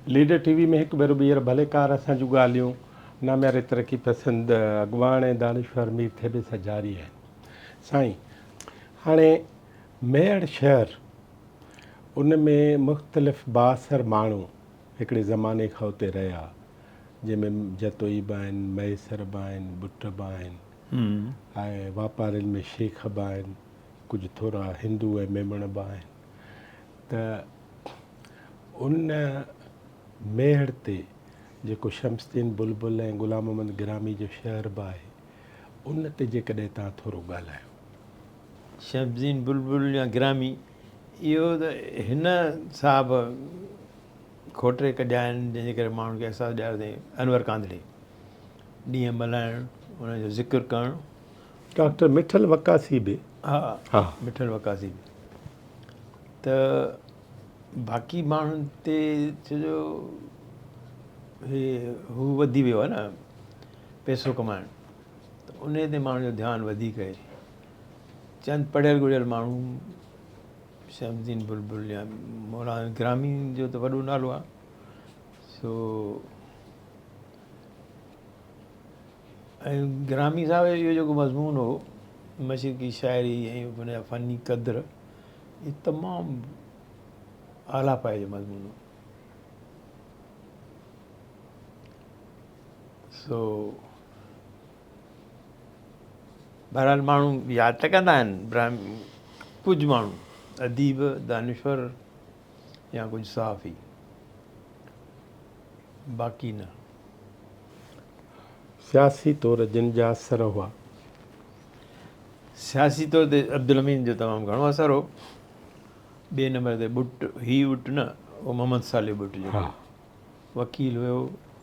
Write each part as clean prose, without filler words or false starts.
Leader ٽي V ۾ هڪ ڀيرو ٻيهر ڀليڪار اسان جون ڳالهيون نامياري ترقي پسند اڳواڻ ۽ دانشور مير ٿيٻي سان جاري آهن. سائين هاڻي ميهڙ شهر ان ۾ مختلف بااثر ماڻهو هڪڙي زماني کان اتي رهيا جنهن ۾ جتوئي به آهن مهيسر به آهن ٻٽ به آهن ۽ واپارين ۾ شيخ به آهن ڪجهه ٿورا هندو ۽ ميمڻ به آهن ته ان ميهڙ تي جيڪو شمس الدين بلبل ۽ غلام محمد گرامي جو شهر به آهي، ان تي جيڪڏهن توهان ٿورو ڳالهايو. شمس الدين بلبل يا گرامي اهو ته هن صاحب کوٽري ڪڍيا آهن، جنهن جي ڪري ماڻهن کي احساس ڏياريو اٿائين. انور ڪانڌڙي ڏينهن ملهائڻ، ان جو ذڪر ڪرڻ. ڊاڪٽر مٺل وقاصي به. ها مٺل وقاصي به ته باقي ماڻهن تي ڇو جو هي هو وڌي ويو آهي نه پئسو ڪمائڻ ته ان تي ماڻهن جو ڌيان وڌيڪ آهي چند پڙهيل ڳڙهيل ماڻهو شمس الدين بلبل يا مولانا گرامي جو ته وڏو نالو آهي سو ۽ گرامي صاحب جو اهو جيڪو مضمون هو مشرقي شاعري ۽ ان جا فني قدر اهي تمام اعليٰ پائي جو مضمون هو. سو بهرحال ماڻهو ياد ته ڪندا آهن ڪجهه ماڻهو اديب دانشور يا ڪجهه صحافي باقي نه. سياسي طور جن جا اثر هئا. سياسي طور تي عبدالحميد جو تمام گهڻو اثر هو. ٻئي نمبر تي ٻٽ، هي ٻٽ نه، اهو محمد صالح ٻٽ جيڪو وڪيل هيو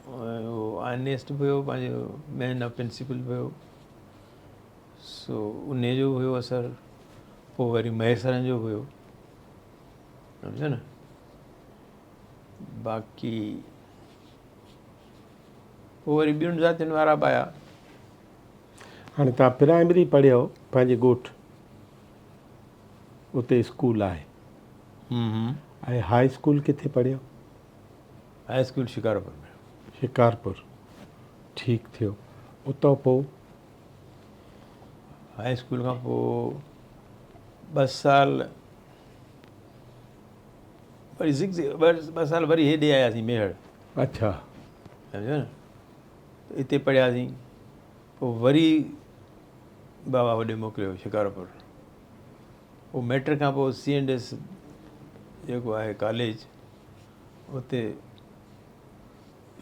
۽ اهو آنيسٽ به هيو، پنهنجو مين آف پرنسپل به هيو، سو انهي جو به هيو اثر. پوء وري مهيسرن جو به هيو، سمجهيو نه. باقي پوء وري ٻين ذاتين وارا به آيا. هاڻي توهان پرائمري پڙهيو پنهنجي ڳوٺ اتي اسڪول آهي ۽ هاء اسڪول ڪٿي پڙهيو؟ High school Shikarpur ۾. Shikarpur ٺيڪ ٿيو اتان پوء؟ هاء اسڪول کان پوء ٻه سال وري ٻه سال وري هيڏي آياسين ميهڙ. اڇا. سمجهيو نه اتي پڙهياسين پوء وري بابا هوڏي موڪليو شڪارپور پوء ميٽرڪ کان پوء سي اينڊ ايس جيڪو آهي ڪاليج اتي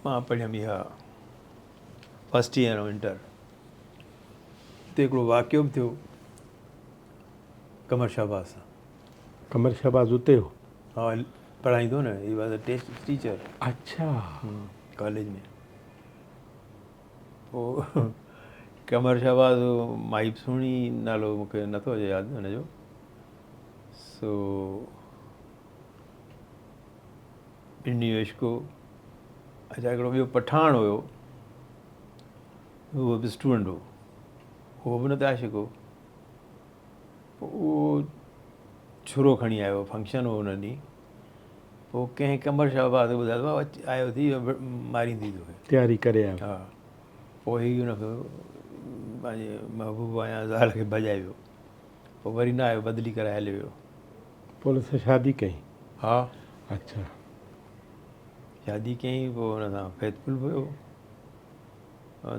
مان پڙهيم اها فرسٽ ايئر انٽر اتي هڪڙو واقعو به ٿيو قمر شهباز سان. قمر شهباز اتي هو؟ ها پڙهائيندو نه هي واز ا ٽيچر. اڇا. ڪاليج ۾ پوء قمر شهباز مائي به سهڻي نالو مون کي نٿو اچي ياد هن جو سو ٻنهي جو عشق هو. اڇا هڪڙو ٻيو پٺاڻ هيو اهو به اسٽوڊنٽ هو اهو به هن تي عاشق هو. پوء اهو ڇرو کڻي آيو فنڪشن هو ان ڏينهن پوء ڪنهن قمر شهباز کي ٻڌايو ته بابا آيو ٿي ماريندي توکي تياري ڪري آيو ها پوء هي ان کي پنهنجي محبوبا يا زال کي ڀڄائي ويو پوء وري نه آيو بدلي ڪرائي هليو ويو. پوء ان سان شادي ڪئي؟ ها. اڇا. شادي ڪيائين پوء ان سان فيٿفل به هيو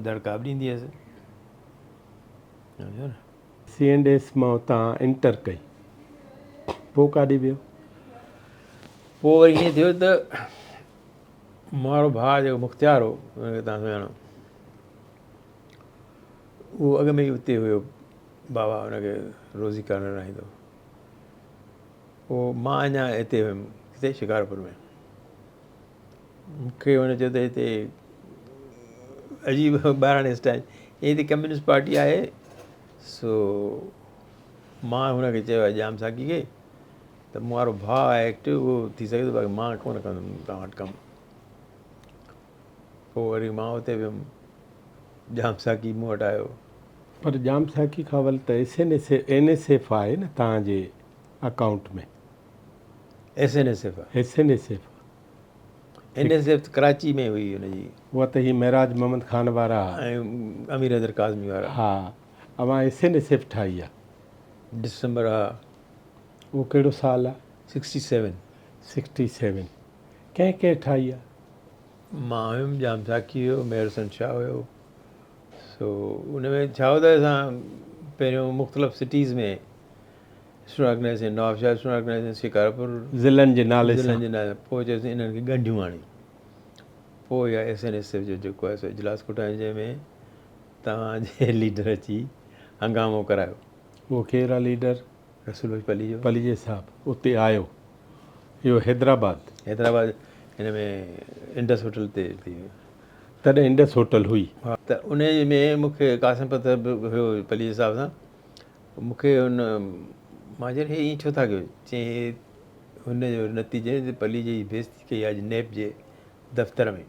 دڙڪا به ڏيندي هيس سمجهيو نه. سي اينڊ ايس مان اتان انٽر ڪئي. پوء ڪاڏي ويو؟ پوء وري ائين ٿيو ته مون وارو ڀاء جيڪو مختيار هو، ان کي توهان سڃاڻو، اهو اڳ ۾ ئي اتي هيو، بابا ان کي روزي ڪارنر رهائيندو هو. پوء مان اڃا هتي هيم، ڪٿي شڪارپور ۾. مون کي هن چيو ته هتي عجيب ٻاراڻي اسٽائل هتي ڪميونسٽ پارٽي آهي سو مان هن کي چيو آهي ڄام ساقي کي ته مون وارو ڀاء آهي ايڪٽو اهو ٿي سگهي ٿو باقي مان ڪونه ڪندم توهان وٽ ڪم پوء وري مان اتي ويم ڄام ساقي مون وٽ آيو. پر ڄام ساقي کان اول ته S N S N S F آهي نه توهان جي account ۾. S N S F. S N S F. N S F Karachi ۾ هئي ان جي. اها ته هي معراج محمد خان وارا. ۽ امير حيدر ڪاظمي وارا. ها اوهان ايس اين ايس ايف ٺاهي آ. ڊسمبر ها. اهو ڪهڙو سال آ؟ Sixty seven. Sixty seven ڪنهن ڪنهن ٺاهي آ؟ مان هيم، ڄام ساقي هيو، مير حسن شاهه هيو. سو ان ۾ ڇا هو ته اسان پهريون مختلف cities ۾ student organisation Nawabshah student organisation Shikarpur ضلعن جي نالي سان ضلعن جي نالي سان پوء چيوسين انهن کي ڳنڍيون آڻي پوء اها ايس اين ايس ايف جو جيڪو آهي سو اجلاس ڪوٺايو جنهن ۾ توهان جي ليڊر اچي هنگامو ڪرايو. اهو ڪير آ ليڊر؟ رسول بخش پليجو. پليجي صاحب اتي آيو اهو حيدرآباد. حيدرآباد هن ۾ انڊس هوٽل تي ٿي. تڏهن انڊس هوٽل هئي. ها ته انهي ۾ مون کي قاسم پٿر به هيو پليجي صاحب سان مون کي هن مان چيو هي ائين ڇو ٿا ڪيو چيائين هي هن جو نتيجي ته پليجي جي بيعزتي ڪئي آهي اڄ نيپ جي دفتر ۾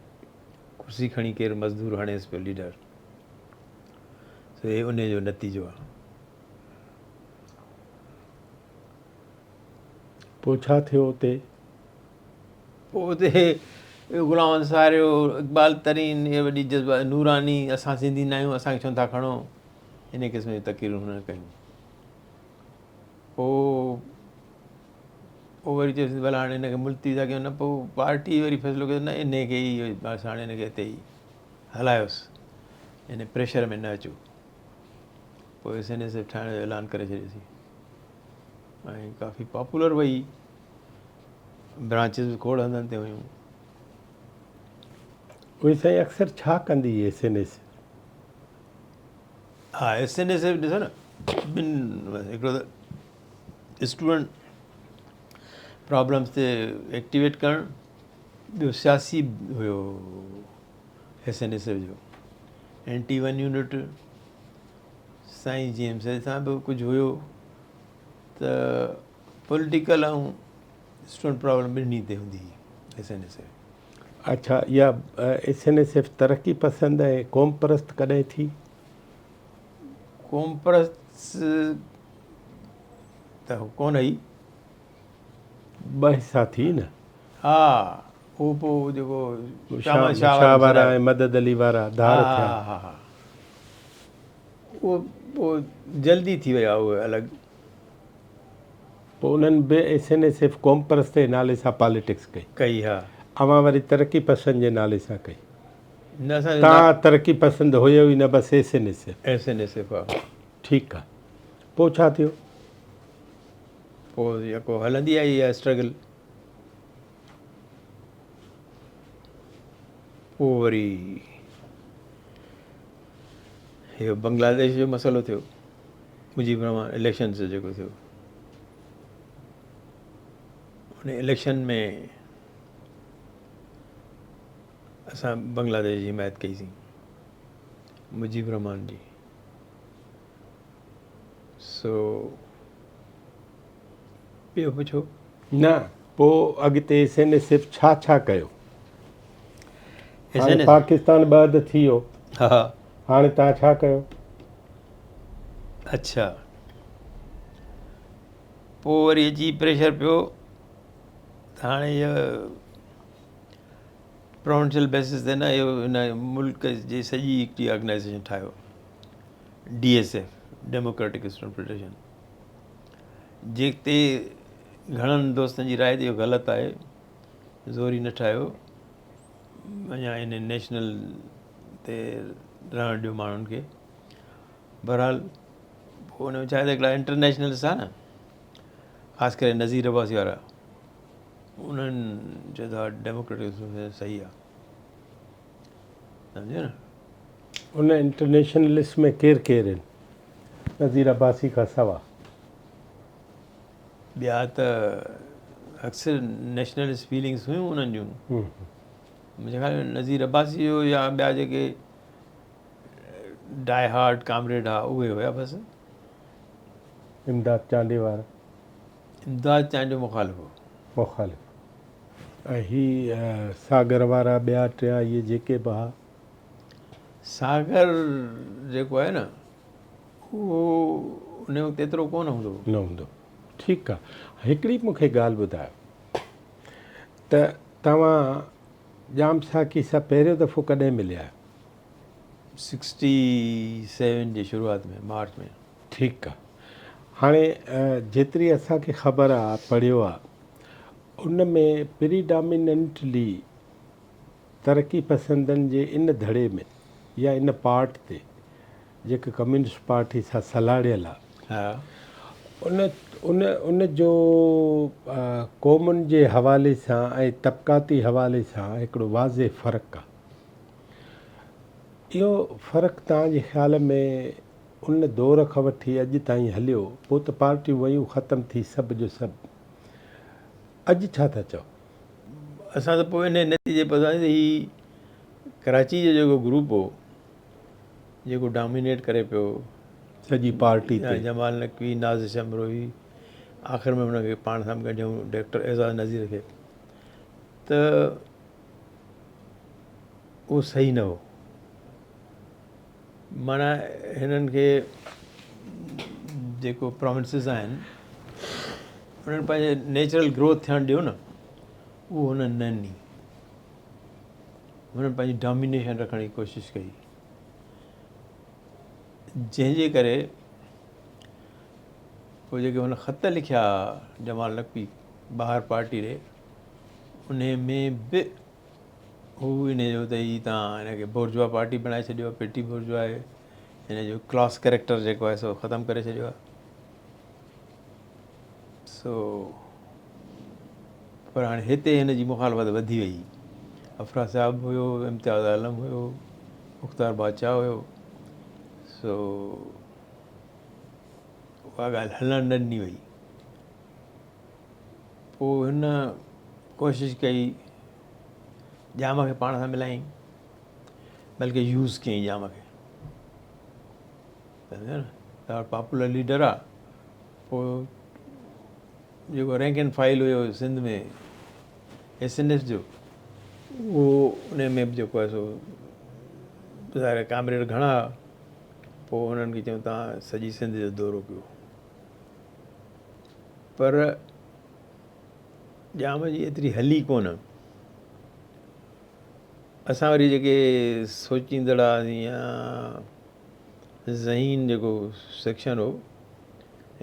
ڪرسي کڻي ڪير مزدور هڻيس پيو ليڊر سو هي انهي جو نتيجو آهي. پوء ڇا ٿيو اتي؟ پوء اتي غلام محمد ساريو، اقبال ترين، اهي وڏي جذبا نوراني، اسان سنڌي ناهيون، اسان کي ڇو نٿا کڻو، انهي قسم جون تقريرون هنن ڪيون. پوء پوء وري چيوسين ڀلا هاڻي هن کي ملتوي ٿا ڪيون نه پوء پارٽي وري فيصلو ڪيو نه انهي کي ئي بس هاڻي هن کي اتي ئي هلايوس، ان پريشر ۾ نه اچو. پوء ايس اين ايس ايف ٺاهڻ جو اعلان ڪري ڇڏيوسين ۽ ڪافي پاپولر وئي. برانچز به کوڙ هنڌن تي هيون. اهي سائين اڪثر ڇا ڪندي هئي ايس اين ايس؟ ها ايس اين ايس ڏسو نه ٻن هڪڙو ته اسٽوڊنٽ پرابلمس تي ايڪٽيويٽ ڪرڻ ٻيو سياسي هيو ايس اين ايس جو اينٽي ون يونٽ سائين جي ايم سيد سان به ڪجهه هيو ته پوليٽيڪل ۽ اسٽوڊنٽ پرابلم ٻنهي تي هوندي هئي ايس اين ايس ايف. اڇا اها ايس اين ايس ايف ترقي پسند ۽ قوم پرست ڪڏهن ٿي؟ قوم پرست ته ڪونه هئي. ٻه حصا ٿي نه. ها اهو پوء جيڪو شاهه وارا ۽ مدد علي وارا ڌار ٿيا. ها ها ها اهو پوء جلدي ٿي ويا اهي الڳ. پوء انهن به ايس اين ايس ايف قومپرست جي نالي سان پاليٽڪس ڪئي. ڪئي ها. اوهان وري ترقي پسند جي نالي سان ڪئي. نه اسان جو توهان ترقي پسند هيو ئي نه بس S N S F. S N S F ها. ٺيڪ آ. پوء ڇا ٿيو؟ پوء يڪو هلندي آئي اها اسٽرگل. پوء وري اهو بنگلاديش جو مسئلو ٿيو. مجيب الرحمان اليڪشن جو جيڪو ٿيو ان اليڪشن ۾ اسان بنگلاديش جي حمايت ڪئي سين مجيب الرحمان جي سو ٻيو پڇو نه پوء اڳتي ايس اين ايس ايف ڇا ڇا ڪيو؟ هاڻي پاڪستان ٻه اڌ ٿي ويو. ها. هاڻي توهان ڇا ڪيو؟ اڇا. پوء وري اچي پريشر پيو ته هاڻي اهو پراونشل بيسس تي نه اهو هن ملڪ جي سڄي هڪڙي آرگنائيزيشن ٺاهيو D S F democratic student federation جتي گهڻن دوستن جي راء ته اهو غلط آهي زوري نه ٺاهيو اڃا ان نيشنل تي رهڻ ڏيو ماڻهن کي بهرحال پوء ان ۾ ڇا آهي ته هڪڙا انٽرنيشنلسٽ آهن نه خاص ڪري نذير عباسي وارا انهن چيو ته ڊيموڪريٽڪ صحيح آهي سمجهيو نه ان انٽرنيشنلسٽ ۾ ڪير ڪير آهن نذير عباسي کان سوا؟ ٻيا ته اڪثر نيشنلسٽ فيلنگس هيون انهن جون منهنجي خيال ۾ نذير عباسي جو يا ٻيا جيڪي ڊاء هارڊ ڪامريڊ ها اهي هيا بس. امداد چانڊيي وارا. امداد چانڊيو مخالف هو. مخالف ۽ هي ساگر وارا ٻيا ٽيا اهي جيڪي به ها. ساگر جيڪو آهي نه اهو ان وقت ايترو ڪونه هوندو هو. نه هوندو ٺيڪ آ هڪڙي مون کي ڳالهه ٻڌايو ته توهان ڄام ساقي سان پهريون دفعو ڪڏهن مليا؟ سڪسٽي سيون جي شروعات ۾ مارچ ۾. ٺيڪ آ. هاڻي جيتري اسان کي خبر آ، پڙهيو آ، ان ۾ پريڊاميننٽلي ترقي پسندن جي ان ڌڙي ۾ يا ان پارٽ تي جيڪا ڪميونسٽ پارٽي سان سلهاڙيل آ، ان ان ان جو قومن جي حوالي سان ۽ طبقاتي حوالي سان هڪڙو واضح فرق آ. اهو فرق توهان جي خيال ۾ ان دور کان وٺي اڄ تائين هليو، پوء ته پارٽيون ويون ختم ٿي سڀ جو سڀ. اڄ ڇا ٿا چئو؟ اسان ته پوء انهيء نتيجي تي پهتاسين ته هي ڪراچي جو جيڪو گروپ هو، جيڪو ڊامينيٽ ڪري پيو سڄي پارٽي تي، جمال نقوي، نازش امروهي، آخر ۾ هن کي پاڻ سان به ڳنڍيائون ڊاڪٽر اعزاز نذير کي، ته اهو صحيح نه هو. معنيٰ هنن کي جيڪو پراونسز آهن انهن پنهنجي نيچرل گروٿ ٿيڻ ڏيو نه، اهو هنن نه ڏني. هنن پنهنجي ڊامينيشن رکڻ جي ڪوشش ڪئي، جنهن جي ڪري پوء جيڪي هن خط لکيا جمال نقوي ٻاهر پارٽي ڏي، انهي ۾ به هو انهي جو ته هي تان هن کي بورجوا پارٽي بڻائي ڇڏيو آهي، پيٽي بورجوا آهي، هن جو ڪلاس ڪريڪٽر جيڪو آهي سو ختم ڪري ڇڏيو آهي. سو پر هاڻي هتي هن جي مخالفت وڌي وئي. افراسياب هيو، امتياز عالم هيو، مختار بادشاهه هيو، سو اها ڳالهه هلڻ نه ڏني وئي. پوء هن ڪوشش ڪئي ڄام کي پاڻ سان ملائين، بلڪه يوز ڪيائين ڄام کي، سمجهيو نه، ته پاپولر ليڊر آ. پوء جيڪو rank and file have Sindh ۾ S N F جو، اهو ان ۾ به جيڪو آهي سو ظاهر آهي ڪامريڊ گهڻا هئا. پوء انهن کي چيو توهان سڄي سنڌ جو دورو ڪيو. پر ڄام جي ايتري هلي ڪونه. اسان وري جيڪي سوچيندڙ هئاسين يا ذهين جيڪو سيڪشن هو،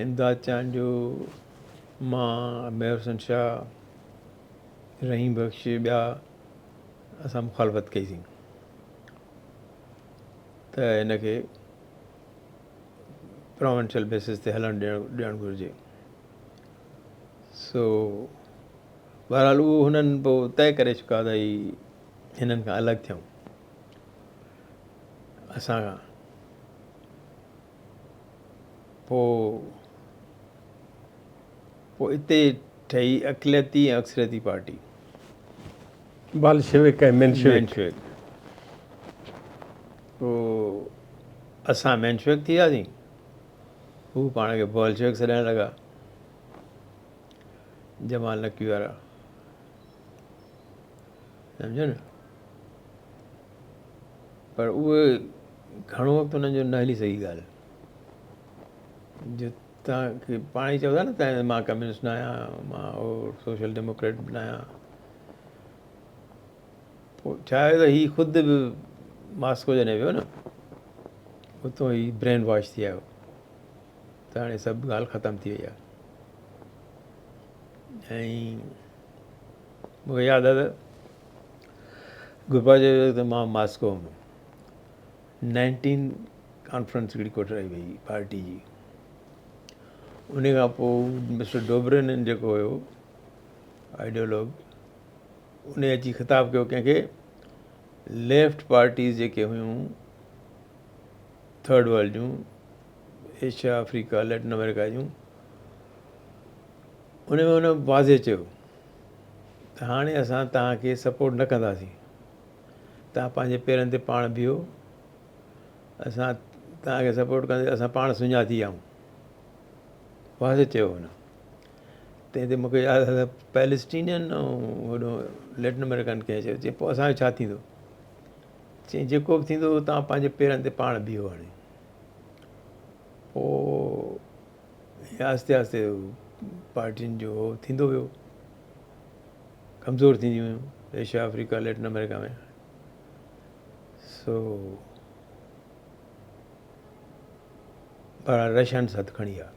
امداد چانڊيو، مان، مير حسين شاهه، رحيم بخش، ٻيا اسان مخالفت ڪئي سين ته هن کي پراونشل بيسس تي هلڻ ڏيڻ گهرجي. سو بهرحال اهو هنن پوء طئي ڪري چڪا ته هي هنن کان الڳ ٿيون اسان کان. پوء پوء اتي ٺهي اقليتي ۽ اڪثريتي پارٽي. بالشويڪ ۽ مينشويڪ. پوء اسان مينشويڪ ٿي وياسين، هو پاڻ کي بالشويڪ سڏائڻ لڳا، جمال نقوي وارا، سمجهيو نه. پر اهي گهڻو وقت انهن جو نه هلي سگهي ڳالهه، جو توهان کي پاڻ ئي چئو ٿا نه ته مان ڪميونسٽ نه آهيان، مان اهو سوشل ڊيموڪريٽ به نه آهيان. پوء ڇا آهي ته هي خود به ماسڪو جڏهن ويو نه، اتو هي برين واش ٿي آيو ته هاڻي سڀ ڳالهه ختم ٿي وئي آهي. ۽ مون کي ياد آهي ته گرباز چيو ته مان ماسڪو هوم، نائنٽين ڪانفرنس هڪڙي ڪوٺرائي وئي پارٽي جي. ان کان پوء مسٽر ڊوبرينن جيڪو هيو آئيڊيولوگ، ان اچي خطاب ڪيو ڪنهن کي، ليفٽ پارٽيز جيڪي هيون ٿرڊ ورلڊ جون، ايشيا، آفريڪا، ليٽن آمريڪا جون، ان ۾ هن واضح چيو ته هاڻي اسان توهان کي سپورٽ نه ڪنداسين، توهان پنهنجي پيرن تي پاڻ بيهو، اسان توهان کي سپورٽ ڪندي اسان پاڻ سڃا ٿي آئون، واضح چيو هن. تنهن تي مونکي ياد آيو ته پيلسٽينين ۽ هوڏو ليٽن آمريڪن ڪنهن چيو، چي پوء اسان جو ڇا ٿيندو؟ چيائين جيڪو به ٿيندو توهان پنهنجي پيرن تي پاڻ بيهو. هاڻي پوء آهستي آهستي پارٽين جو هو ٿيندو ويو. ڪمزور ٿينديون ويون ايشيا، آفريڪا، ليٽن آمريڪا ۾. سو پر رشنس هٿ کڻي ويا.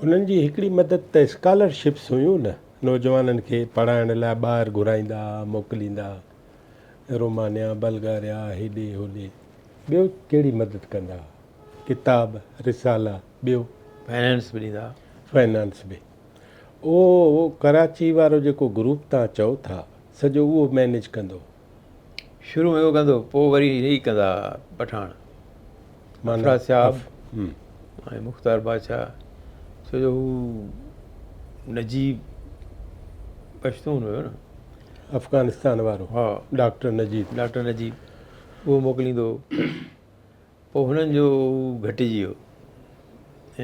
هنن جي هڪڙي مدد ته اسڪالرشپس هيون نه، نوجوانن کي پڙهائڻ لاء ٻاهر گهرائيندا ها، موڪليندا ها، رومانيا، بلغاريا، هيڏي هوڏي. ٻيو ڪهڙي مدد ڪندا ها؟ ڪتاب، رسالا، ٻيو؟ فائنانس به ڏيندا ها. فائنانس به. اهو ڪراچي وارو جيڪو گروپ توهان چئو ٿا، سڄو اهو مئنيج ڪندو هو. شروع ۾ اهو ڪندو هو، پوء وري هي ڪندا ها پٺاڻ، افراسياب ۽ مختار بادشاهه، ڇو جو هو نجيب پشتون هيو نه. افغانستان وارو. ها. ڊاڪٽر نجيب. ڊاڪٽر نجيب اهو موڪليندو هو. پوء هنن جو گهٽجي ويو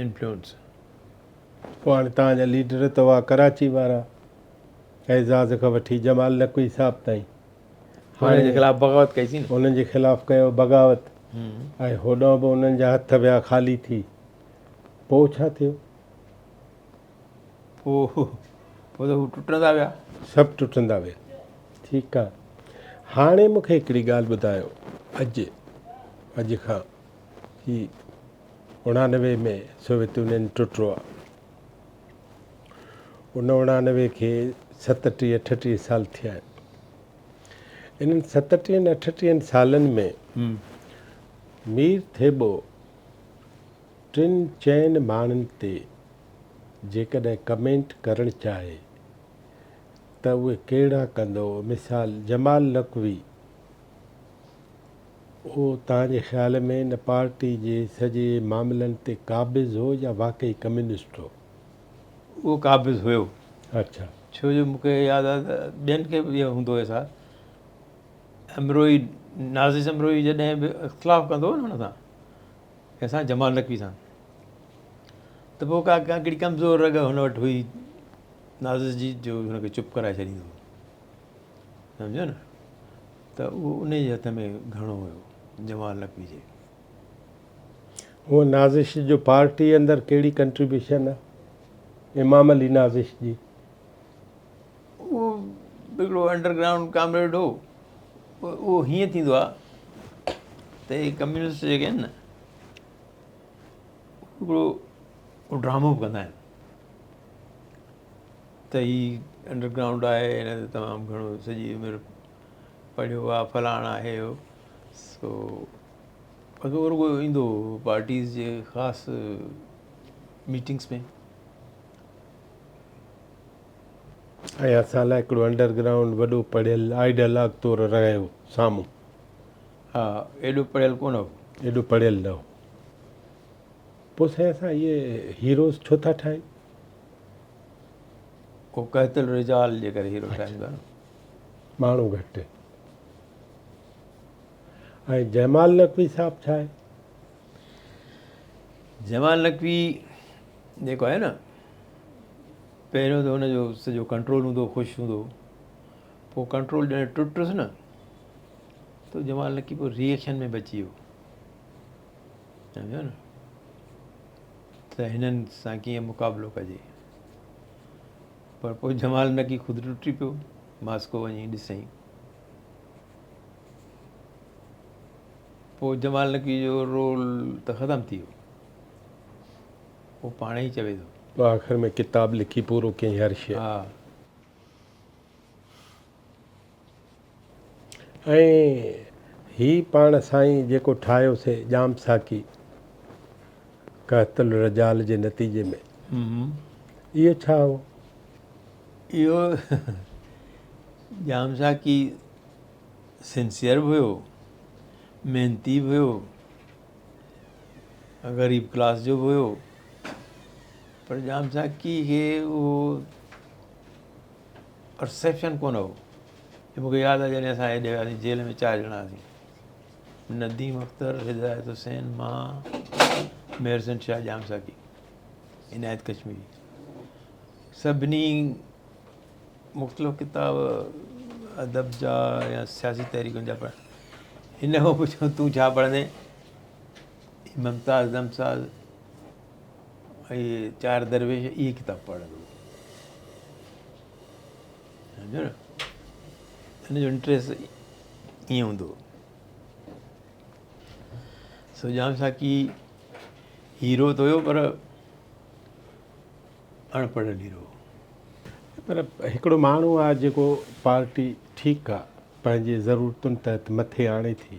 انفلوئنس. پوء هاڻي توهان جا ليڊر ته هئا ڪراچي وارا، اعزاز کان وٺي جمال نقوي صاحب تائين. هنن جي خلاف بغاوت ڪئي سين. انهن جي خلاف ڪيو بغاوت ۽ هوڏانهن به انهن جا هٿ ويا خالي ٿي. پوء ڇا ٿيو؟ پوء پوء ته هو ٽٽندا ويا. سڀ ٽٽندا ويا. ٺيڪ آ. هاڻي مون کي هڪڙي ڳالهه ٻڌايو اڄ اڄ کان هي اڻانوي ۾ سوويت يونين ٽٽو آ. ان اڻانوي کي ستٽيهه اٺٽيهه سال ٿيا آهن. انهن ستٽيهن اٺٽيهن سالن ۾ مير ٿيٻو ٽن چئن ماڻهن تي جيڪڏهن ڪمينٽ ڪرڻ چاهي ته اهي ڪهڙا ڪندو؟ مثال جمال نقوي اهو توهان جي خيال ۾ ان پارٽي جي سڄي معاملن تي قابض هو يا واقعي ڪميونسٽ هو؟ اهو قابض هيو. اڇا. ڇو جو مون کي ياد آهي ته ٻين کي به اهو هوندو هيس ها. امروهي نازش امروهي جڏهن به اختلاف ڪندو هو نه هن سان ڪنهن سان جمال نقوي سان ته پوء ڪا ڪهڙي ڪمزور رڳ هن وٽ هئي نازش جي جو هن کي چپ ڪرائي ڇڏيندو هو. سمجهيو نه ته اهو ان جي هٿ ۾ گهڻو هيو جمال نقوي جي. هونء نازش جو پارٽي اندر ڪهڙي ڪنٽريبيوشن آ امام علي نازش جي؟ اهو هڪڙو انڊر گرائونڊ ڪامريڊ هو. اهو هيئن ٿيندو آ ته هي ڪميونسٽ جيڪي آهن نه هڪڙو ڊرامو به ڪندا آهن ته هي انڊر گرائونڊ آهي هن تي تمام گهڻو سڄي عمر پڙهيو آ فلاڻا آهي هو سو بس اهو رڳو ايندو هو پارٽيز جي خاص ميٽنگس ۾. ۽ اسان لاء هڪڙو انڊر گرائونڊ وڏو پڙهيل آئيڊيالاگ طور رهيو سامهون. ها ايڏو پڙهيل ڪونه هو. ايڏو پڙهيل نه هو. پوء سائين اسان اهي هيروز ڇو ٿا ٺاهيون؟ اهو قحط الرجال جي ڪري هيرو ٺاهين ٿا نه. ماڻهو گهٽ. ۽ جمال نقوي صاحب ڇا آهي؟ جمال نقوي جيڪو آهي نه پهريون ته هن جو سڄو ڪنٽرول هوندو هو خوش هوندو هو پوء ڪنٽرول جڏهن ٽٽس نه ته جمال نقوي پوء ري ايڪشن ۾ بچي ويو سمجهيو نه ته هنن سان ڪيئن مقابلو ڪجي پر پوء جمال نقوي خود ٽٽي پيو ماسڪو وڃي ڏسئين پوء جمال نقوي جو رول ته ختم ٿي ويو هو پاڻ ئي چوي ٿو. پوء آخر ۾ ڪتاب لکي پورو ڪيائين هر شيء. ها. ۽ هي پاڻ سائين جيڪو ٺاهيو سي ڄام ساقي قحط الرجال جي نتيجي ۾ اهو ڇا هو؟ اهو ڄام ساقي سنسيئر به هيو، محنتي به هيو، غريب ڪلاس جو به هيو پر ڄام ساقي کي اهو پرسيپشن ڪونه هو. مون کي ياد آهي جڏهن اسان هيڏي وياسين جيل ۾ چار ڄڻا هئاسين نديم اختر، هدايت حسين، مان، مير حسين شاهه، ڄام ساقي، عنايت ڪشميري سڀني مختلف ڪتاب ادب جا يا سياسي تحريڪن جا پڙهيا. هن کان پڇيو تون ڇا پڙهندين؟ ممتاز دمساز ۽ چار درويش اهي ڪتاب پڙهندو هو. سمجهيو نه هن جو انٽريسٽ ائين هوندو هو. سو ڄام ساقي هيرو ته هيو پر اڻ پڙهيل هيرو هو. پر هڪڙو ماڻهو آ جيڪو پارٽي ٺيڪ آ پنهنجي ضرورتن تحت مٿي آڻي ٿي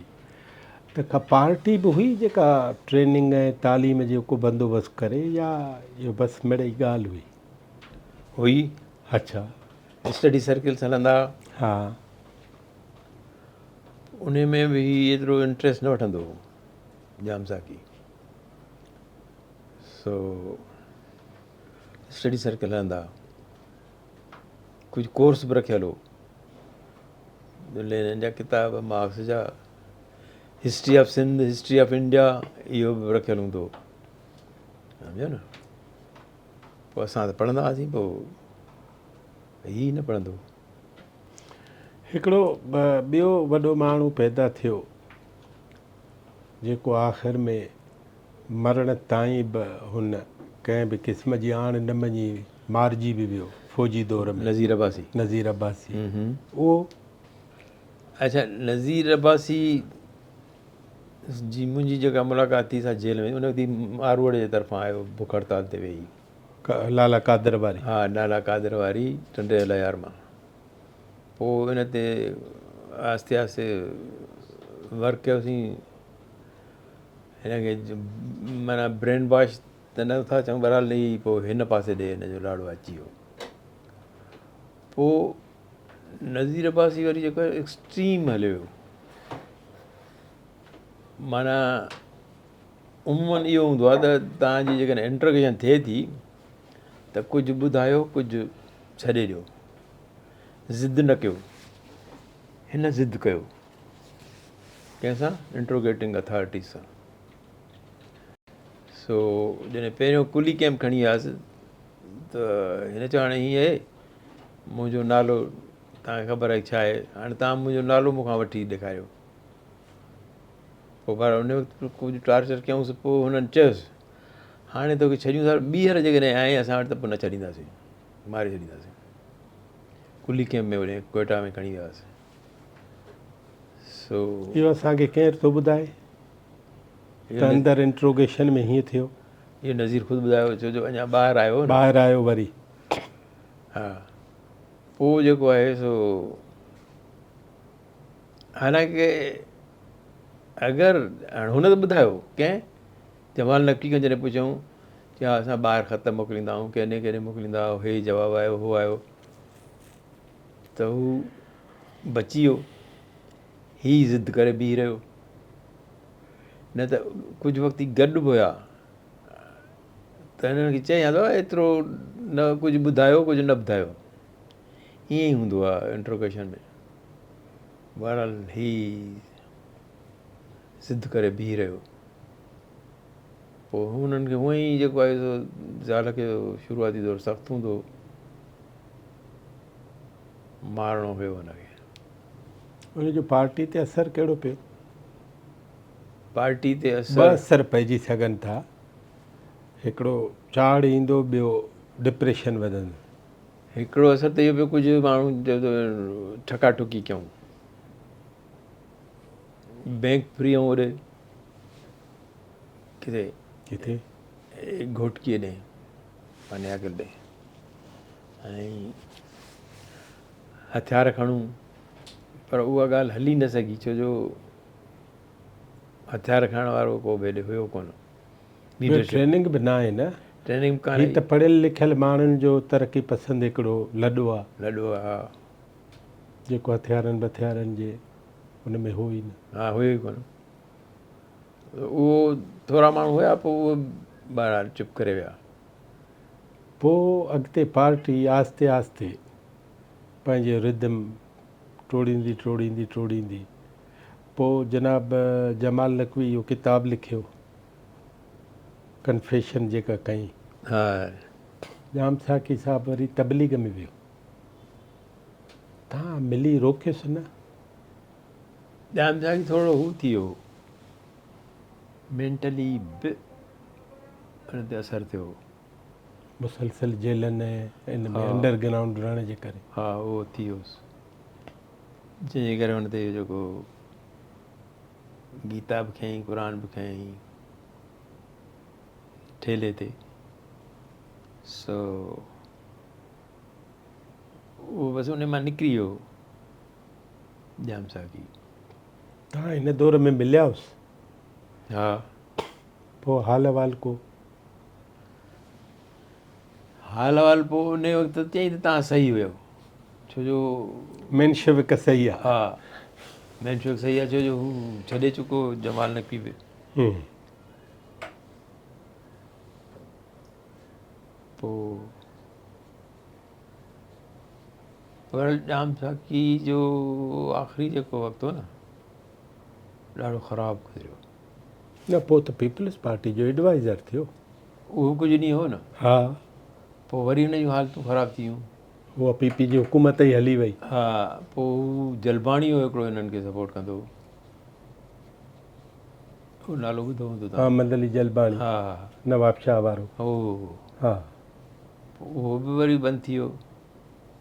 ته ڪا پارٽي به هئي جيڪا ٽريننگ ۽ تعليم جو ڪو بندوبست ڪري يا اهو بس مڙئي ڳالهه هئي؟ هئي. اڇا. اسٽڊي سرڪلس هلندا. ها. انهي ۾ به هي ايترو انٽريسٽ نه وٺندو هو ڄام ساقي. سو اسٽڊي سرڪل هلندا. ڪجهه ڪورس به رکيل هو. لينن جا ڪتاب، مارڪس جا، history of Sindh, history of India اهو به رکيل هوندو هو. سمجهيو نه؟ پوء اسان ته پڙهندا هئاسين پوء هي نه پڙهندو هو. هڪڙو ٻيو وڏو ماڻهو پيدا ٿيو جيڪو آخر ۾ مرڻ تائين به هن ڪنهن به قسم جي آڻ نه مڃي مارجي به ويو فوجي دور ۾. نذير عباسي. نذير عباسي اهو. اڇا نذير عباسي جي منهنجي جيڪا ملاقات ٿي سا جيل ۾ ان وقت هي ماروئڙي جي طرفان آيو بک هڙتال تي ويهي. لالا قادر واري. ها لالا قادر واري ٽنڊي الهيار مان. پوء ان تي آهستي آهستي ورڪ ڪيوسين. هن کي معنيٰ برين واش ته نه ٿا چئون بهرحال هي پوء هن پاسي ڏي هن جو لاڙو اچي ويو. پوء نذير عباسي وري جيڪو آهي ايڪسٽريم هليو ويو. معنيٰ عموماً اهو هوندو آهي ته توهان جي جيڪڏهن انٽروگيشن ٿئي ٿي ته ڪجهه ٻڌايو ڪجهه ڇڏي ڏيو ضد نه ڪيو. هن ضد ڪيو ڪنهن سان؟ انٽروگيٽنگ اٿارٽيز سان. سو جڏهن پهريون ڪلي ڪئمپ کڻي وياس ته هن چيو هاڻي هيئن آهي منهنجو نالو توهان کي خبر آهي ڇا آهي هاڻي توهان منهنجو نالو مون کان وٺي ڏيکاريو. پوء بهرحال ان وقت ڪجهه ٽارچر ڪيائونس پوء هنن چيس هاڻي توکي ڇڏيون ٿا ٻيهر جيڪڏهن آئين اسان وٽ ته پوء نه ڇڏينداسين ماري ڇڏينداسين. ڪلي ڪئمپ ۾ وڃي ڪوئيٽا ۾ کڻي وياسين. سو اهو اسان کي ڪير ٿو ٻڌائي ته اندر انٽروگيشن ۾ هيئن ٿيو؟ اهو نذير خود ٻڌايو ڇو جو اڃا ٻاهر آيو هو نه. ٻاهر آيو وري. ها پوء جيڪو آهي سو حالانڪه اگر هاڻ هن ته ٻڌايو ڪنهن جمال نقوي کان جڏهن پڇيائون چي ها اسان ٻاهر خط موڪليندا آهيون ڪڏهن ڪڏهن موڪليندا آهيو هي جواب آيو هو آيو ته هو بچي ويو هي ضد ڪري بيهي رهيو نه ته ڪجهه وقت هي گڏ به هيا ته هنن کي چيائين ته ايترو نه ڪجهه ٻڌايو ڪجهه نه ٻڌايو ائين ئي هوندو آهي انٽروگيشن ۾ بهرحال هي ضد ڪري بيهي رهيو پوء هنن کي هونئن ئي جيڪو آهي سو زال کي شروعاتي دور سخت هوندو هو مارڻو هيو هن کي. ان جو پارٽي تي اثر ڪهڙو پيو؟ پارٽي تي اثر. ٻه اثر پئجي سگهن ٿا، هڪڙو چاڙهه ايندو ٻيو ڊپريشن وڌندو. هڪڙو اثر ته اهو پيو ڪجهه ماڻهو چيو ته ٺڪا ٺڪي ڪيون بينڪ ڦري آئون هوڏي ڪٿي ڪٿي گهوٽڪي ڏي پنياگل ڏي ۽ هٿيار کڻون پر اها ڳالهه هلي نه سگهي ڇو جو هٿيار کڻڻ وارو ڪو به هيڏي هيو ڪونه. ٽريننگ به ناهي نه. ٽريننگ به ڪانه. هي ته پڙهيل لکيل ماڻهن جو ترقي پسند هڪڙو لڏو آ. لڏو آ ها. جيڪو هٿيارن بٿيارن جي ان ۾ هو ئي نه. ها هيو ئي ڪونه. اهو ٿورا ماڻهو هيا پوء اهي بهرحال چپ ڪري ويا. پوء اڳتي پارٽي آهستي آهستي پنهنجي ردم ٽوڙيندي ٽوڙيندي ٽوڙيندي پوء جناب جمال نقوي اهو ڪتاب لکيو ڪنفيشن جيڪا ڪئي. ها. ڄام ساقي صاحب وري تبليغ ۾ ويو. تان ملي روڪيس نه. ڄام ساقي ٿورو هو ٿي ويو هو. مينٽلي به ان تي اثر ٿيو هو. مسلسل جيلن ۽ ان ۾ انڊر گرائونڊ رهڻ جي ڪري. ها اهو ٿي ويس جنهن جي ڪري هن تي اهو جيڪو گيتا به کنيائين قرآن به کنيائين ٺيلهي تي سو اهو بس ان مان نڪري ويو ڄام ساقي. توهان هن دور ۾ مليا هوس؟ ها. پوء حال احوال ڪو؟ حال احوال پوء انهي وقت چيائين ته توهان صحيح هيو ڇو جو. مينشوڪ صحيح آ. ها مينشوڪ صحيح آ ڇو جو هو ڇڏي چڪو هو جمال نقوي به. پوء بهرحال ڄام ساقي جو آخري جيڪو وقت هو نه ڏاڍو خراب گذريو. نه پوء ته پيپلز پارٽي جو ايڊوائيزر ٿيو. اهو ڪجهه ڏينهن هو نه. ها. پوء وري هن جون حالتون خراب ٿي ويون. اها پي پي جي حڪومت ئي هلي وئي. ها پوء هو جلباڻي هو هڪڙو هنن کي سپورٽ ڪندو هو. اهو نالو ٻڌو هوندو توهان. محمد علي جلباڻي. ها ها. نواب شاهه وارو. هو. ها. پوء اهو به وري بند ٿي ويو.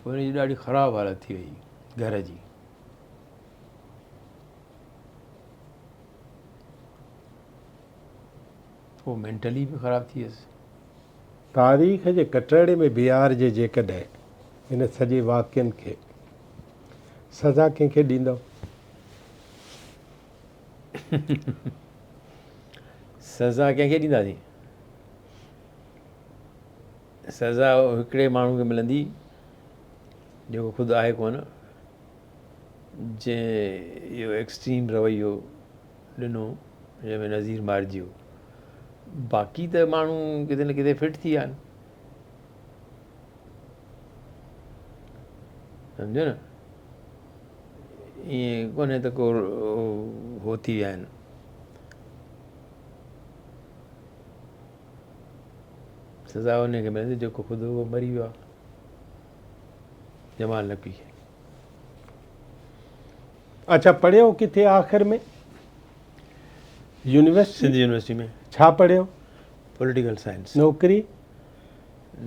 پوء هن جي ڏاڍي خراب حالت ٿي وئي گهر جي. پوء مينٽلي به خراب ٿي ويس. تاريخ جي ڪٽهڙي ۾ بيهارجي جيڪڏهن ان سڄي واقعن کي سزا ڪنهن کي ڏيندؤ؟ سزا ڪنهن کي ڏينداسين؟ سزا هڪڙي ماڻهو کي ملندي جيڪو خود آهي ڪونه. جنهن اهو ايڪسٽريم رويو ڏنو جنهن ۾ نذير مارجي ويو باقي ته ماڻهو ڪٿي نه ڪٿي فٽ ٿي ويا آهن سمجهو نه ائين ڪونهي ته ڪو هو ٿي ويا آهن سزا ان کي ملندي جيڪو خود هو مري ويو آهي جمال نقوي کي اڇا پڙهيو ڪٿي آخر ۾ يونيورسٽي؟ سنڌ يونيورسٽي ۾. ڇا پڙهيو؟ Political science. نوڪري؟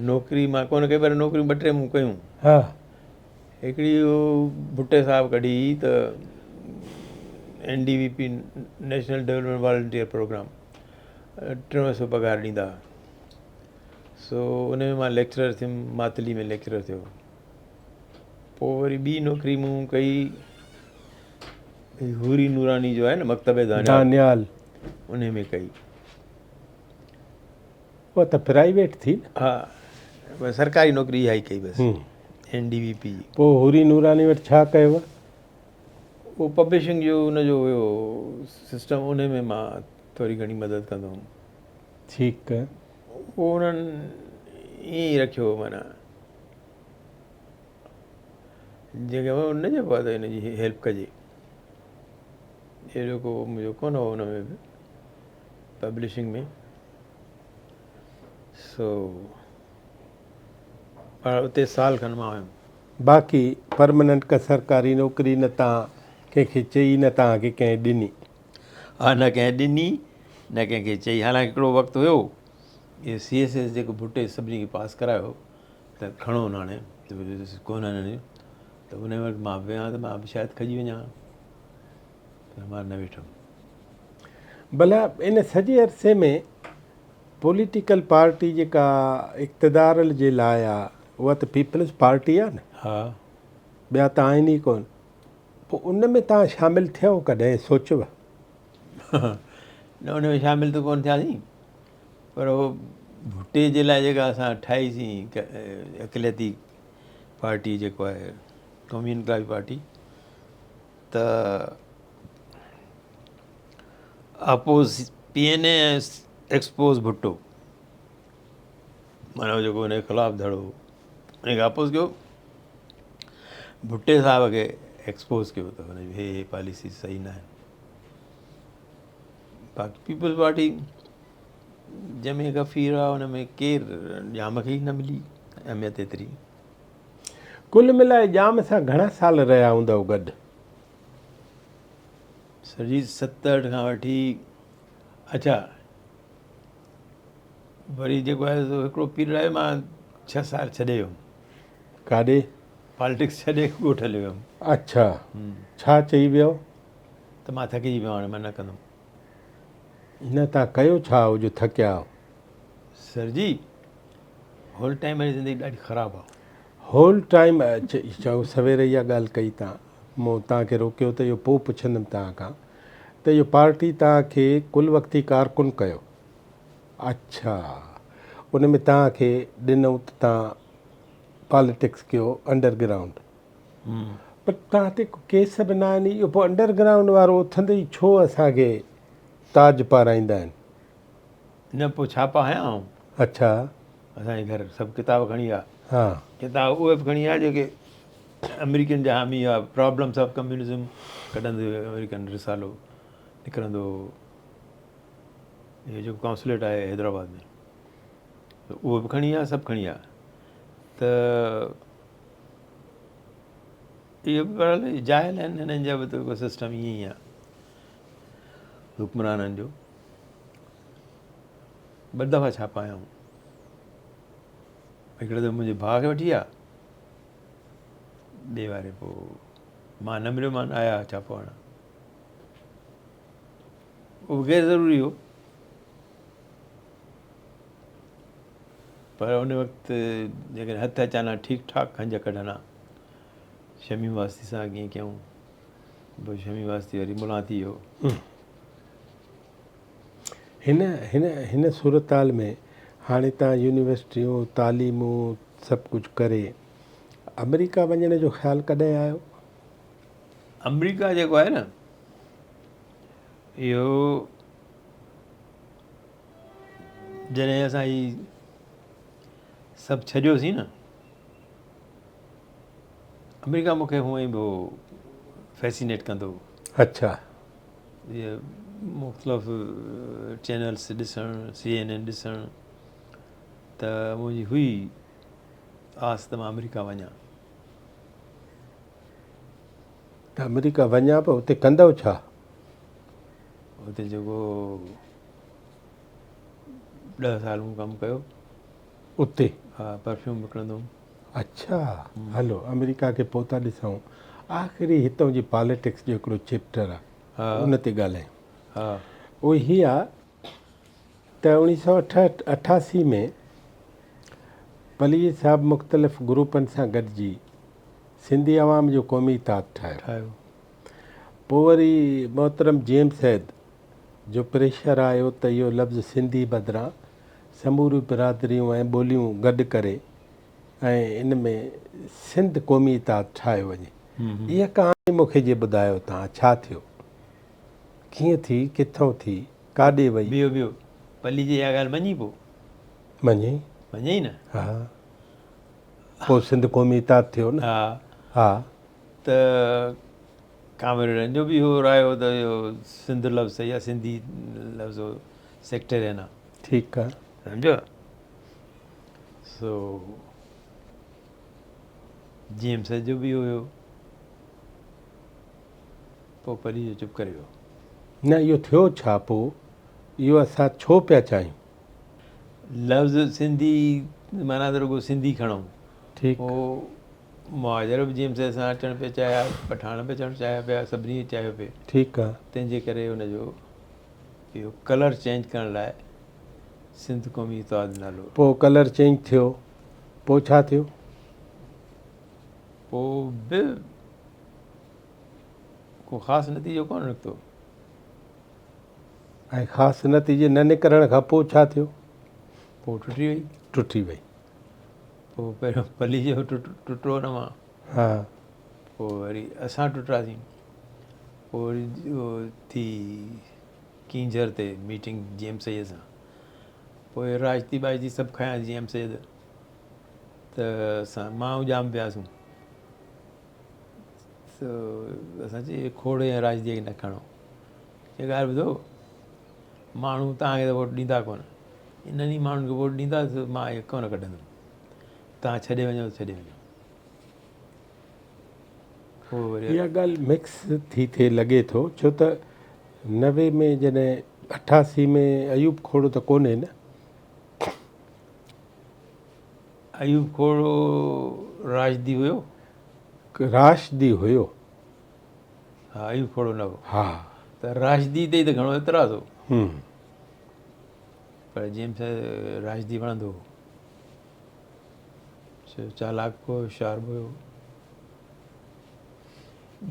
نوڪري مان ڪونه ڪئي پر نوڪريون ٻه ٽي مون ڪيون. ها. هڪڙي اهو ڀٽي صاحب ڪڍي هئي ته N D V P national development volunteer programme 300 سو پگهار ڏيندا هئا سو ان ۾ مان ليڪچرر ٿيم ماتلي ۾ ليڪچرر ٿيو. پوء وري ٻي نوڪري مون ڪئي حوري نوراني جو آهي نه مڪتب دانيال دانيال انهي ۾ ڪئي. اها ته پرائيويٽ ٿي نه. ها بس سرڪاري نوڪري اها ئي ڪئي بس اين ڊي وي پي جي. پوء حوري نوراني وٽ ڇا ڪيو؟ اهو پبلشنگ جو ان جو هيو سسٽم انهي ۾ مان ٿوري گهڻي مدد ڪندو هوم. ٺيڪ. اهو انهن ائين ئي رکيو هو معنيٰ. جنهن کي نه چئبو آهي ته هن جي هيلپ ڪجي اهڙو ڪو منهنجو ڪونه هو هن ۾ به پبلشنگ ۾ سو پر اتي سال کن مان هيم. باقي پرمننٽ ڪا سرڪاري نوڪري نه تان ڪنهن کي چئي نه تان کي ڪنهن ڏني. ها نه ڪنهن ڏني نه ڪنهن کي چئي حالانڪه هڪڙو وقت هيو اهو سي ايس ايس جيڪو ڀٽي سڀني کي پاس ڪرايو ته کڻو ناڻي ڪونه هنن ته ان وقت مان به ويهان ته مان به شايد کڄي وڃان ها پر مان نه ويٺم. ڀلا ان سڄي عرصي ۾ پوليٽيڪل پارٽي جيڪا اقتدار جي لاء آ اها ته پيپلز پارٽي آ نه؟ ها. ٻيا ته آهن ئي ڪونه. پوء ان ۾ توهان شامل ٿيو ڪڏهن سوچيو؟ نه ان ۾ شامل ته ڪونه ٿياسين پر اهو ڀٽي جي لاء جيڪا اسان ٺاهي سين اقليتي پارٽي جيڪو آهي قومي انقلابي پارٽي ته oppose P N A ۽ expose Bhutto معنيٰ جيڪو ان جي خلاف ڌڙو هو ان کي اپوز ڪيو ڀٽي صاحب کي ايڪسپوز ڪيو ته هن جي هي هي پاليسي صحيح نه آهن باقي پيپلز پارٽي جنهن ۾ غفير آ ان ۾ ڪير ڄام کي ئي نه ملي اهميت ايتري. ڪل ملائي ڄام سان گهڻا سال رهيا هوندؤ گڏ؟ سر جي 67 کان وٺي اڇا وري جيڪو آهي سو هڪڙو پيريڊ آيو مان ڇهه سال ڇڏي ويم. ڪاڏي؟ پاليٽڪس ڇڏي ڳوٺ هليو ويم. اڇا ڇا چئي ويو؟ ته مان ٿڪجي پيو هاڻي مان نه ڪندم. نه تان ڪيو ڇا هو جو ٿڪيا آهو؟ سر جي هول ٽائيم واري زندگي ڏاڍي خراب آ. هول ٽائيم چڱو سوير اها ڳالهه ڪئي تان مون تان کي روڪيو ته اهو پوء پڇندم تان کان ته اهو پارٽي تان کي ڪل وقتي ڪارڪن ڪيو اڇا ان ۾ تان کي ڏنئون ته تان پاليٽڪس ڪيو انڊر گرائونڊ پر تان تي ڪو ڪيس به نه آهن اهو پوء انڊر گرائونڊ وارو اٿندي ئي ڇو اسان کي تاج پارائيندا آهن. نه پوء ڇاپا هنيا آئون. اڇا. اسان جي گهر سڀ ڪتاب کڻي آيا. ها. ڪتاب اهي به کڻي آيا جيڪي آمريڪن جا حامي هئا. پرابلمس آف ڪميونزم ڪڍندو هيو آمريڪن رسالو نڪرندو هو. اهو جيڪو ڪائونسليٽ آهي حيدرآباد ۾ ته اهو به کڻي آيا سڀ کڻي آيا ته اهو به بهرحال جاهل آهن هنن جا به ته ڪو سسٽم ائين ئي آهي حڪمرانن جو. ٻه دفعا ڇاپا هنيائون. هڪڙي دفعي منهنجي ڀاء کي وٺي ويا، ٻئي واري پوء مان نه مليو مان آيا ڇاپو هڻڻ. اهو به غير ضروري هو پر ان وقت جيڪڏهن هٿ اچان ها ٺيڪ ٺاڪ کنج ڪڍن ها. شميم واسطي سان ڪيئن ڪيائون، پوء شميم واسطي وري ملان ٿي ويو. هن هن هن صورتحال ۾ هاڻي تان يونيورسٽيون تعليمون سڀ ڪجهه ڪري آمريڪا وڃڻ جو خيال ڪڏهن آيو؟ آمريڪا جيڪو آهي نه اهو جڏهن اسان هي سڀ ڇڏيوسين نه آمريڪا مون کي هونئن به فيسينيٽ ڪندو هو. اڇا. اهي مختلف چينلس ڏسڻ سي اين اين ڏسڻ ته منهنجي هئي آس ته مان آمريڪا وڃان. ته آمريڪا وڃان پر اتي ڪندؤ ڇا؟ اتي جيڪو ڏهه سال مون ڪم ڪيو. اتي؟ ها پرفيوم وڪڻندو هوم. اڇا هلو آمريڪا کي پوء ٿا ڏسون آخري هتون جي پاليٽڪس جو هڪڙو چيپٽر آ ان تي ڳالهايون اهو هي آ ته اوڻيهه سؤ 88 ۾ پليجي صاحب مختلف گروپن سان گڏجي سنڌي عوام جو قومي اتحاد ٺاهيو پوء وري محترم جي ايم سيد جو پريشر آيو ته اهو لفظ سنڌي بدران سموريون برادريون ۽ ٻوليون گڏ ڪري ۽ ان ۾ سنڌ قومي اتحاد ٺاهيو وڃي. اها ڪهاڻي مون کي جي ٻڌايو تان ڇا ٿيو؟ ڪيئن ٿي؟ ڪٿئون ٿي؟ ڪاڏي وئي؟ ٻيو ٻيو پليجي اها ڳالهه مڃي پوء؟ مڃي. مڃيئي نه؟ ها. پوء سنڌ قومي اتحاد ٿيو نه؟ ها. ها. ته ڪامريڊن جو به اهو رايو هو ته اهو سنڌ لفظ صحيح آهي، سنڌي لفظ سيڪٽيرين آهي. ٺيڪ آهي. سمجهيو؟ سو جي ايم سيد جو به اهو هيو. پوء پليجو چپ ڪري ويو. نه اهو ٿيو ڇا پوء اهو اسان ڇو پيا چاهيون؟ لفظ سنڌي معنيٰ ته رڳو سنڌي کڻون. ٺيڪ. پوء مهاجر به جي ايم سيد سان اچڻ پئي چاهيا، پٺاڻ به اچڻ چاهيا پيا، سڀني چاهيو پئي. ٺيڪ آ. تنهن جي ڪري ان جو اهو ڪلر چينج ڪرڻ لاء سنڌ قومي اتحاد نالو. پوء ڪلر چينج ٿيو، پوء ڇا ٿيو؟ پوء به ڪو خاص نتيجو ڪونه نڪتو. ۽ خاص نتيجي نه نڪرڻ کان پوء ڇا ٿيو؟ پوء ٽٽي وئي. ٽٽي وئي. پوء پهريون پليجو ٽٽو ان مان. ها. پوء وري اسان ٽٽاسين. پوء وري ٿي ڪينجهر تي ميٽنگ جي ايم سيد سان. پوء راشدي باشدي سڀ کنيا جي ايم سيد ته اسان مان ۽ ڄام وياسون ته اسان چيو کوڙي ۽ راشدي کي نه کڻو. چي ڳالهه ٻڌو ماڻهو توهان کي ته ووٽ ڏيندا ڪونه انهن ئي ماڻهن کي ووٽ ڏيندا ته مان اهي ڪونه ڪڍندم توهان ڇڏي وڃو ته ڇڏي وڃو. پوء وري اها ڳالهه مڪس ٿي ٿئي لڳي ٿو ڇو ته 90 ۾ جڏهن 88 ۾ ايوب کوڙو ته ڪونهي نه. ايوب کوڙو راشدي هيو. راشدي هيو. ها ايوب کوڙو نه هو. ها. ته راشدي تي ئي ته گهڻو اعتراض هو. پر جي ايم سيد راشدي وڻندو هو. چالاڪ هو، هوشيار به هيو.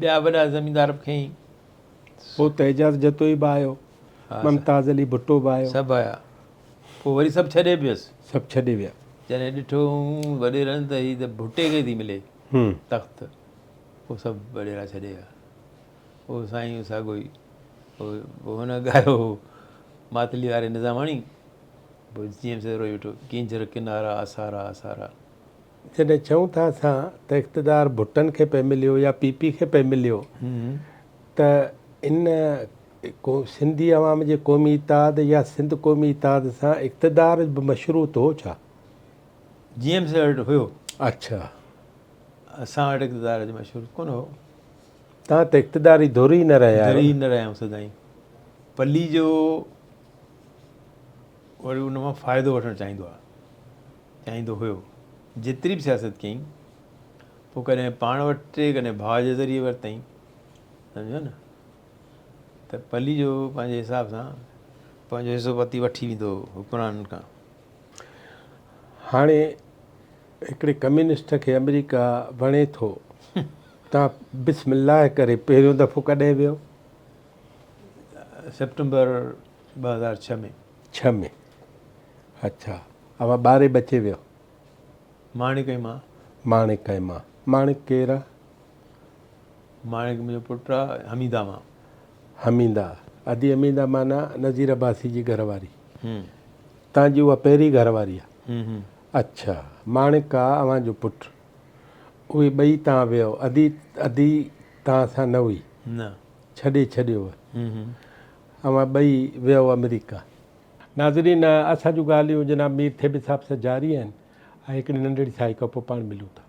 ٻيا وڏا زميندار به کنيائين. پوء ته اعجاز جتوئي به آيو، ممتاز علي ڀٽو به آيو. سڀ آيا. پوء وري سڀ ڇڏي به ويس. سڀ ڇڏي ويا. جڏهن ڏٺو وڏيرن ته هي ته ڀٽي کي ٿي ملي تخت، پوء سڀ وڏيرا ڇڏي ويا. پوء سائين ساڳو ئي پوء هن ڳايو هو ماتلي واري نظاماڻي، پوء جي ايم سيد روئي ويٺو، ڪينجهر ڪنارا اسارا اسارا. جڏهن چئون ٿا اسان ته اقتدار ڀٽن کي پئي مليو يا پي پي کي پئي مليو ته ان سنڌي عوام جي قومي اتحاد يا سنڌ قومي اتحاد سان اقتدار به مشروط هو ڇا؟ جي ايم سيد وٽ هيو. اڇا. اسان وٽ اقتدار جو مشروط ڪونه هو. توهان ته اقتداري ڌر ئي نه رهيا آهيو. ڌر ئي نه رهيا آهيون سدائين. پليجو وري ان مان فائدو وٺڻ چاهيندو آهي. چاهيندو هيو. جيتري به سياست ڪيائين، پوء ڪڏهن پاڻ وٽ ڪڏهن ڀاء جي ذريعي ورتائين. سمجهيو نه ته پليجو پنهنجي حساب سان پنهنجو حصو پتي وٺي ويندو هو حڪمرانن کان. هاڻي هڪڙي ڪميونسٽ کي آمريڪا وڻي ٿو تان بسم الله ڪري پهريون دفعو ڪڏهن ويو؟ سيپٽمبر 2006 ۾. ڇهه ۾ اڇا اوهان ٻاري ٻچي ويو؟ ماڻڪ ۽ مان. ماڻڪ ۽ مان. ماڻڪ ڪير آ؟ ماڻڪ منهنجو پٽ آ حميده مان. حميده، ادي حميده معنيٰ نذير عباسي جي گهر واري. توهان جي اها پهرين گهر واري آ؟ اڇا ماڻڪ آ اوهان جو پٽ. اهي ٻئي توهان ويو. ادي ادي توهان سان نه هئي؟ نه. ڇڏي ڇڏيو. اوهان ٻئي ويو آمريڪا. ناظرين اسان جون ڳالهيون جناب مير ٿيٻي صاحب سان جاري آهن ۽ هڪڙي ننڍڙي سائي کان پوء پاڻ ملون ٿا.